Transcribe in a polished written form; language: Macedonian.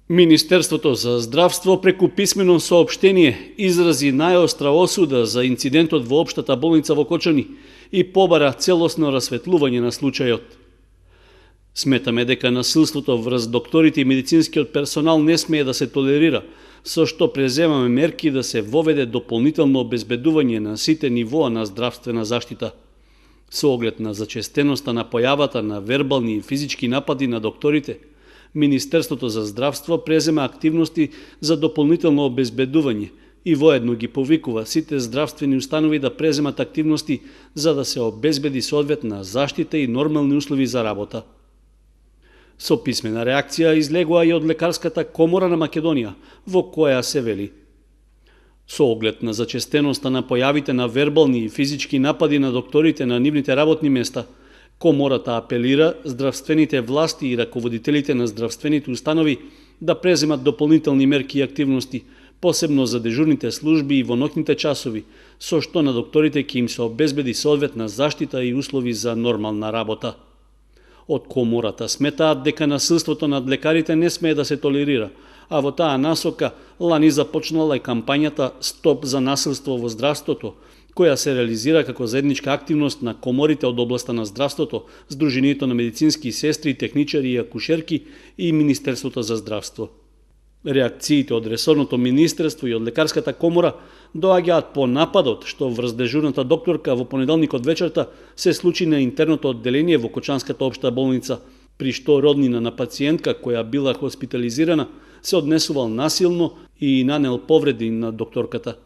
Министерството за здравство преку писмено соопштение изрази најостра осуда за инцидентот во општата болница во Кочани и побара целосно расветлување на случајот. Сметаме дека насилството врз докторите и медицинскиот персонал не смее да се толерира, со што преземаме мерки да се воведе дополнително обезбедување на сите нивоа на здравствена заштита. Со оглед на зачестеноста на појавата на вербални и физички напади на докторите, Министерството за здравство презема активности за дополнително обезбедување и воедно ги повикува сите здравствени установи да преземат активности за да се обезбеди соодветна заштита и нормални услови за работа. Со писмена реакција излегува и од Лекарската комора на Македонија, во која се вели: со оглед на зачестеноста на појавите на вербални и физички напади на докторите на нивните работни места, Комората апелира здравствените власти и раководителите на здравствените установи да преземат дополнителни мерки и активности, посебно за дежурните служби и во ноќните часови, со што на докторите ќе им се обезбеди соодветна заштита и услови за нормална работа. Од Комората сметаат дека насилството над лекарите не смее да се толерира, а во таа насока лани започнала и кампањата Стоп за насилство во здравството, која се реализира како заедничка активност на коморите од областа на здравството, Сдруженијето на медицински сестри, техничари и акушерки и Министерството за здравство. Реакциите од ресорното министерство и од Лекарската комора доаѓаат по нападот што врз дежурната докторка во понеделникот вечерта се случи на интерното одделение во Кочанската општа болница, при што роднина на пациентка која била хоспитализирана се однесувал насилно и нанел повреди на докторката.